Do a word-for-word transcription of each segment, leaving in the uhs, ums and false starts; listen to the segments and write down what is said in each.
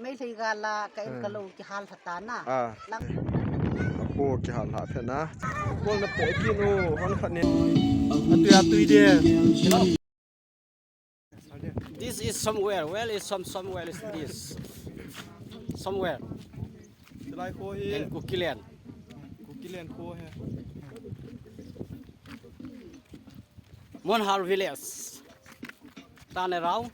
Meitei gal a ka in ka lo kihal lha ta na. Ah. Lang. Ko kihal lha phe na. Bol na pe kin o, hon khat ni. Atui, atui de. This is somewhere. Where is some, somewhere is this? Somewhere. Chulai kho hi. In Kukiland. Kukiland kho hi. Monhal village. Turn around.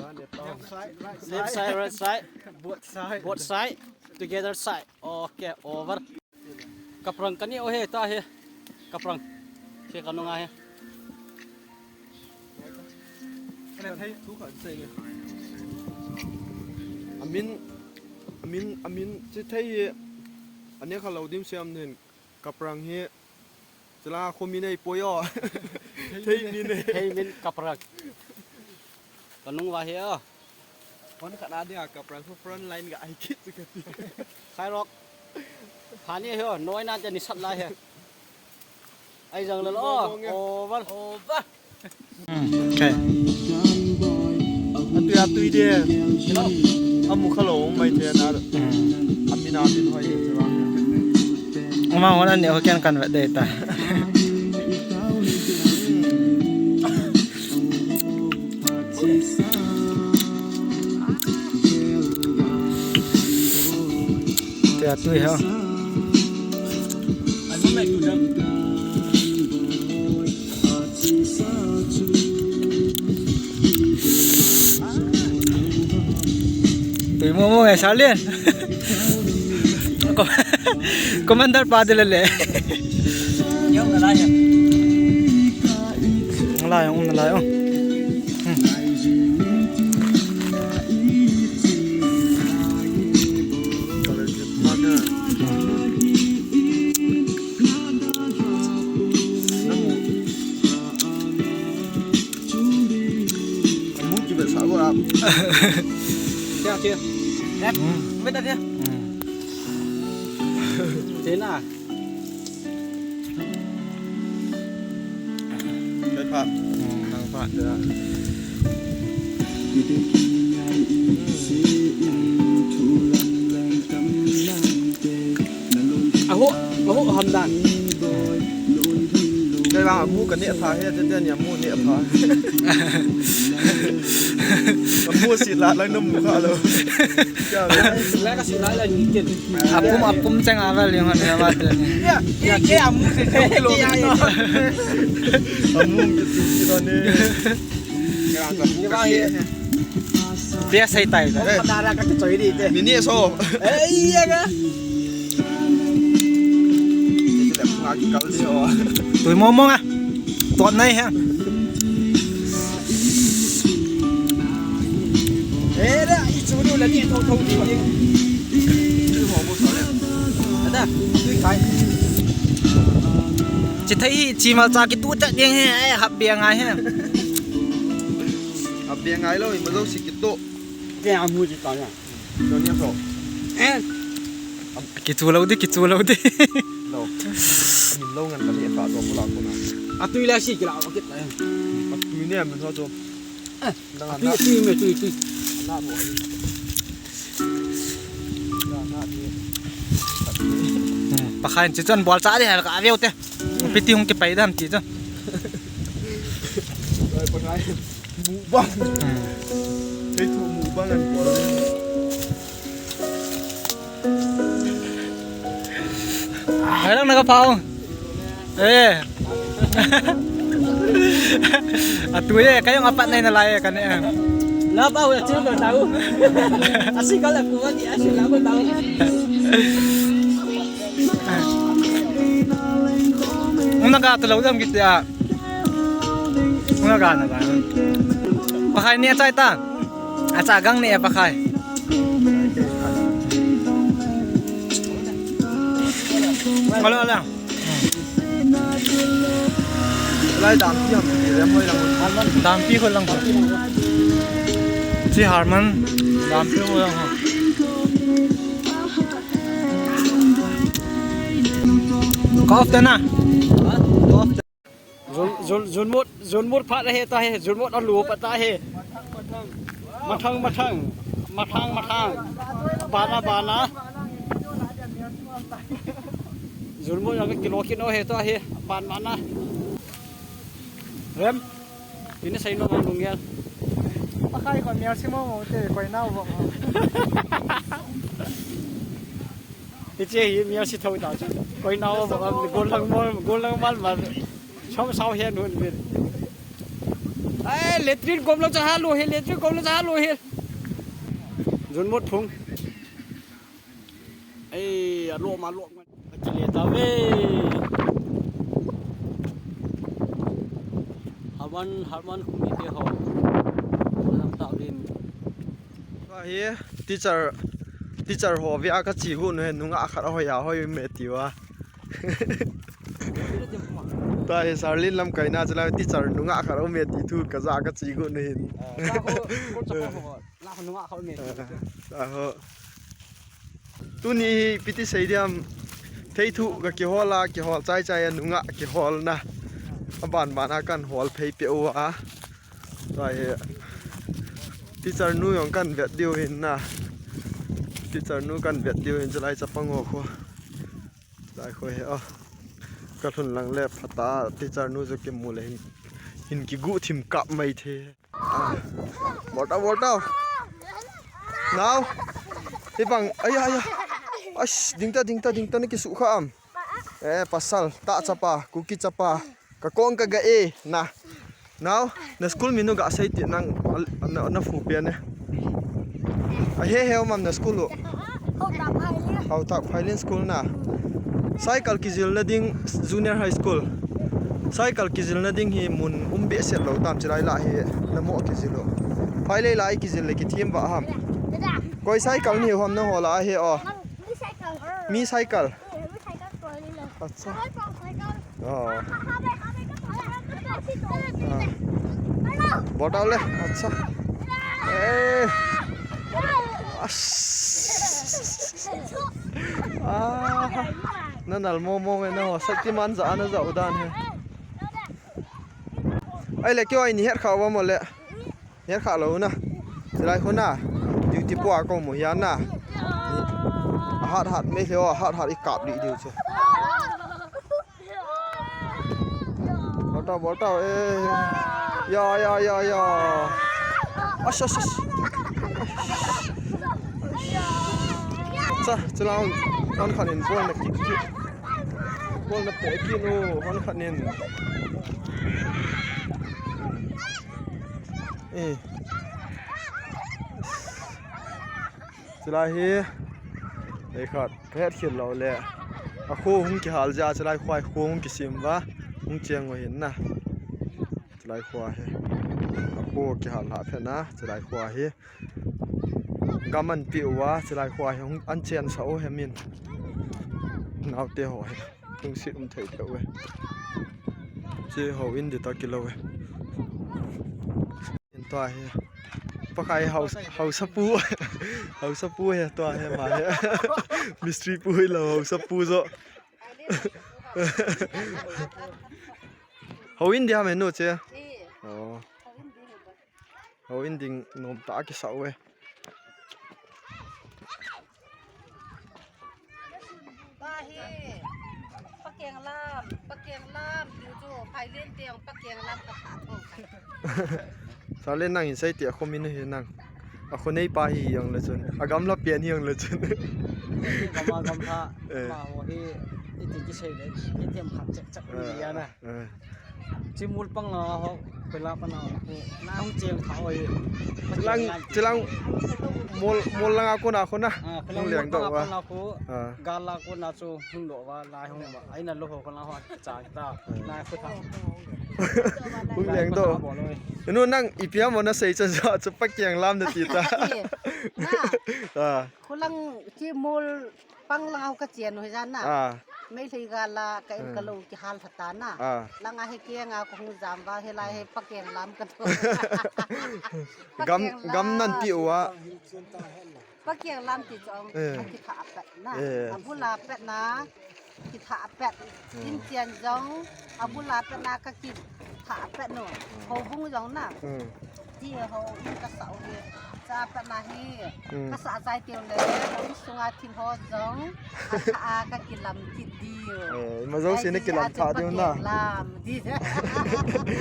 Run it down. Left side, right side. Left side, right side. Both side. Both side. Together side. Okay, over. Kaprang kani o he ta he. Kaprang. He kanunga he. Amin, amin, amin, chi thei hi. Ane kha lo dim siam nin. Kaprang hi. Chila kho mi nei poi o. Thei mi nei. Thei min kaprang. Kanung va hi o. Hon khat na dia kaprang kho front line ga ai kit chu kati. Khairok. Phani hi o, noi na te ni sat lai hi. Ai jang le lo. Over. Over. Hmm, okay. Atui, atui de. Amu kha lo mai the na. Hmm. Amin, amin hoi de chu. Ama hon ani ho ken kan ve de ta. Atui, atui ha. Tui mo mo ngai Salen. Ko-, commander pa de le le. Ngai, ngai, ngai. Hmm. Amu kibet sa ko ap. Tia, tia. Eh, hmm. Beta tia. Hmm. Tia na. Kei pha. Hmm, nang pha. Tia. Ahu, ahu ham dan. Kei vang amu ka neh tha he, te te ni amu neh tha. Amu si la lang na mu kha lo. Kya le? La ka si la la ni ken. Apum, apum chang a val yung han ya ba te ni. Ya, ya, ya, amu se. Amu ki tu ki da ne. Ni ba ye. Pia sai tai. Ka da ra ka choi di te. Ni ni so. Ei ya ga. Tui mo mo nga. Tot nai ha. Era, i chu du la ni tho tho ni. Ada, tui kai. Chi thei hi, chi mal cha kitu ta ding he, ai hap bia ngai he. Hap bia ngai lo, i ma lo si kitu. Ke amu ji ta ya. Lo ni so. Eh. Kichu lo di, kichu lo di. Lo. Min lo ngan ka le ta to ko la ko na. Atui la si kila o kit la. Atui ne min ho to. Eh. Atui, atui me, tui, tui. Na bo. Na, na di. Hmm, pakhan chi chon bol cha di ha ka veu te. Piti hung kipai dam ti chon. Ai, pakhan. Mukbang. Hmm. Kei thu mukbang an bol. Hai lang na ka pau. Eh. Atu ye, kayong apat na inalay ka ne. La pau ya chill ko tau. Asi ka la kuwa di asi la ko tau. Una ka tu lo dam kiti a. Nga ga na ga. Pakai ni achai ta. Acha gang ni pakai. Alo, alo. Lai dam pi ham pi le hoi lang. Dam pi hoi lang. Si Harman dam pi hoi lang. Ka off ta na. Ka off ta. Jun, jun, junmut, junmut phat ahi ta he, junmut alu pa ta he. Mathang, mathang. Mathang, mathang. Bana, bana. Junmot jong kilo kit u ahi tua hi. Ban, bana. Rem. Ina sei nom a Lunggel. Pakai ko mial si mo mo te koi nau bo. Hiche hi mial si thou ta chu. Koi nau bo, gol lang mo, gol lang mal mal. Chom sao hian hun bin. Ai, latrine kom lo cha ha lo hi, latrine kom lo cha ha lo hi. Junmot phung. Ei, a lom, a lom. A kile ta ve. Harman, Harman khumi te ho. Lam ta vin. Tua hi teacher, teacher ho via ka chi gu nu he nungah khat a hoi a hoi me ti ua. Tua hi Sarlin lamkai na chulai teacher nungah khat a um e ti thu ka ja ka chi gu nu hin. Ah, ka ho, ko cha ko ho. La ho nungah khat a um e ti. Ah, ah, ho. Tuni hi ipi ti sei diam, theithu ka kihol a, kihol chai chai a nungah kihol na. A ban ban a kan hol phei pe u a. Tua hi teacher nu jong kan vet diu hin na. Teacher nu kan vet diu hin chulai chapang ho khu. Chulai khu hi o. Ka lhun lang le phata teacher nu chu kimu le hin, hin kigu thim kap mai the. Ah. Bol tau, bol tau. Nau. Hibang, aya, aya. Ash, ding ta, ding ta, ding ta, na kisu kha am. Eh, pasal, ta chapa, Kuki chapa. Ka kong ka ga e, na. Nau, na school min u ga sei ti nang, na, na fu pia ne. A he he mam na school u. Hautak Phailin. Hautak Phailin school na. Cycle kijil na ding junior high school. Cycle kijil na ding hi mun um behseh lo tam chilai la hi na mo kijil u. Phailei lai kijil le kithim ba ham. Koi cycle ni hom na hola a he o. Mi cycle. Mi cycle. Acha. Oh. Ah. Bol tau le. Acha. Eh. As. Ah. Na nal mo mo nge na ho. Shaktiman ja na ja u dan he. Ai le kyo ai ni het kha wa mo le. Her kha lo na. Chilai khu na. Duty po a ko mu hian na. A hat hat mai le o, a hat hat i kap li diu chu. Bol tau, bol tau, eh. Ya, ya, ya, ya. Ash, ash, ash. Cha, chilang. Hon khan in bol na kik kik. Bol na pe kik nu, hon khan in. Eh. Chulai hi, ei khat, ka het khel lo le. A kho hung kihal ja, chulai khua kho hung kisim va, hung cheng u hin na. Chulai khua hi. A kho kihal ha phe na, chulai khua hi. Gam an pi uva, chulai khua hi hung an chen sa u he min. Naute ho hi. Lungset um thei thei uve. Che ho in di ta kilo uve. In tua hi. Pakai hau, hausa pu. Hausa pu he tua he ma he. Mistri pu hi lo hausa pu jo. Ho in di ha me nu che. Oh. Ho in ding nom ta kisa uve. Pa hi, Pakeng lam, Pakeng lam, tu chu, Phailen te ang Pakeng lam ka tha thong. Sale nang in sai ti a khomin hi nang. A khonei pa hi ang le chun. A gamla pian hi ang le chun. Gama gam tha, eh. Ma ho hi, iti ki sei le, iti am khat chak chak ni ya na. Eh. Chimul pang la ho, pela pa na ho, na hung cheng kha oi. Chilang, chilang mol, mol langa kona kona. Ah, hung leng do wa. Ah. Gala kona chu hung do wa, lai hung ba. Aina lo ho kona ho cha ta. Ah. Na khu tha. Hung leng do. Inu nang ipi ham na sei cha cha chu Pakeng lam na ti ta. Ah. Khulang chimul Pang lang au ka chian u hi jan na. Ah. Meitei gala ka in ka lo kihal lha ta na. Ah. Langa hi kianga ka hung jam va hi lai hi Pakeng lam ka to. Gam, Pakeng gam nan lam. Ti uva. Pakeng lam ti chong. Eh. Ka kitha pet na. Eh. A bula pet na. Kitha pet. Hmm. In chian jong. A bula pet na ka kitha pet no. Hmm. Houbung jong na. Hmm. Ti ho in ka sau hi. Sa pa na hi. Hmm. Ka sa chai tiu le, ka sunga thil ho jong, a tha a ka kilam kit diu. Eh, ima jouse na kilam tha diu na. Lam di.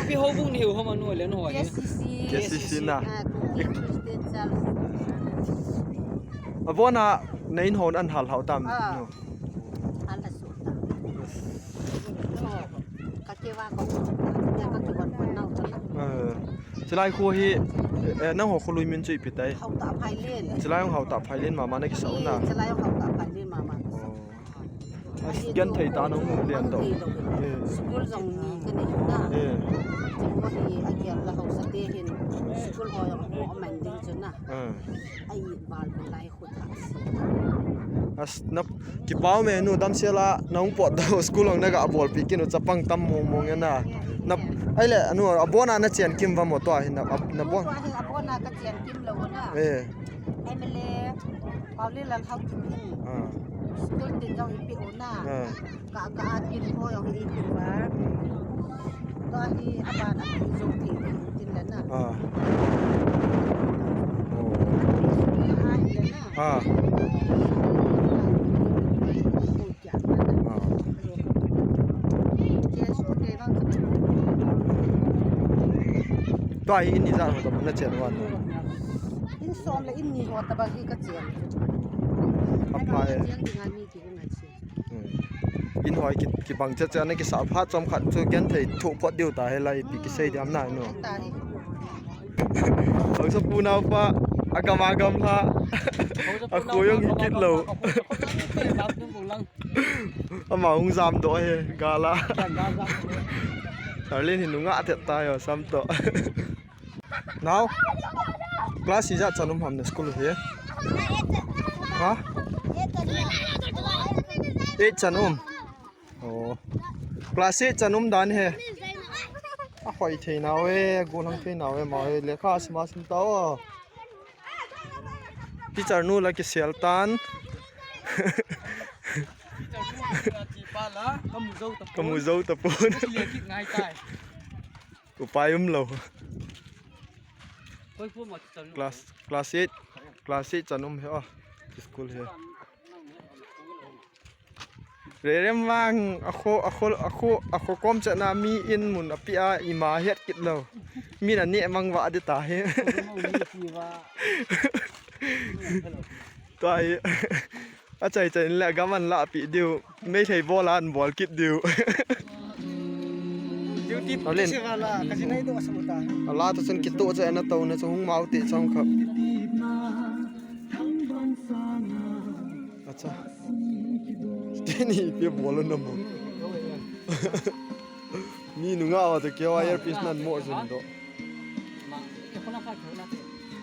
Pi ho bung ni ho ma nu le no. K C C. K C C na. Ah, Kuki Christian Church. Abona na in hon an hal hau tam. Ah. No. Hal la su ta. No. Ka ke wa ko. Ya ka ke wa ko na ta la. Eh. Chilai khu hi, eh, nangho kholui min chu ipi tai? Haotah Phailen. Chilai jong Haotah Phailen mama na kisa u na. Eh, chilai jong Haotah Phailen mama. Oh. As gen thei ta nang mu lian to. Eh. School jong ni ka nei na. Eh. Chimo hi a gel la hausa te hin. School ho jong ho man ding chu na. Eh. Ai bal lai As, na, kipah me nu, damsel a na hung pot doh, school hung na ga bolpi kit u, chapang tam mong mong e na. Na, ahile, anu, abona na chen kim va mo tua hi na, ab-, na bon. Tua hi abona ka chen kim lou na. Eh. M L A, Pauli Lalhao Kim in. Ah. School tin jong ipi u na. Ah. Ka, ka a kin ho jong i kin ba. Tua hi a ban a kin jong ti tin le na. Ah. Oh. A hi le na. Ah. Ko kya na. Ah. Ke so ke bang. Tua hi in ni za ho ta na chen wan. In som le in ni ho ta ba hi ka chen. Apa e. Chen ding a mi ki ngai si. Hmm. In hoi ki, kibang chet chet na kisa phat chom khat chu gen thei thu phot diu ta he lai pi kisei diam na no. Hausa pu nau pa, agam agam la. A ko jong hi kit lou. Ama hung jam doh he, gala. Charlene hi nunga thet ta yo, sam to. Nao. Class ijat chan um ham na school hi? Ha? Eight chan um. Oh. Class eight chan um dan hi. A hoi thei nau e, gollhang thei nau e, ma e, lekha sim a sim ta o. Teacher nu la kisel tan. Kamu jou tapon. Upai um lou. Koi pu ma teacher nu. Class, class eight, class eight chan um hi o. School hi. Rerem vang, a kho, a kho, a kho, a kho kom chet na mi in mun a pi a ima het kit lou. Mi na neh mang va de ta hi. Tua hi. A chai chai in le gam an lahpi diu. Meithei bol an bol kit diu. Duty Alin. Police wala, kasi na ito sa muta. Ala to chun kito cha na to na cha hung mau ti chang kha. Acha. Teni pe bol na mo. Ni nunga wa to kyo earpiece nan mo jun do.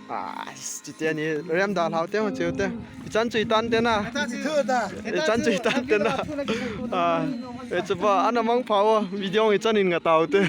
Ah, chite ni rem da lau te ho cheu te. Ichan chu itan te na. Ichan chu itan te na. Ah, e chu ba ana mang pha o video ichan in nga tau te.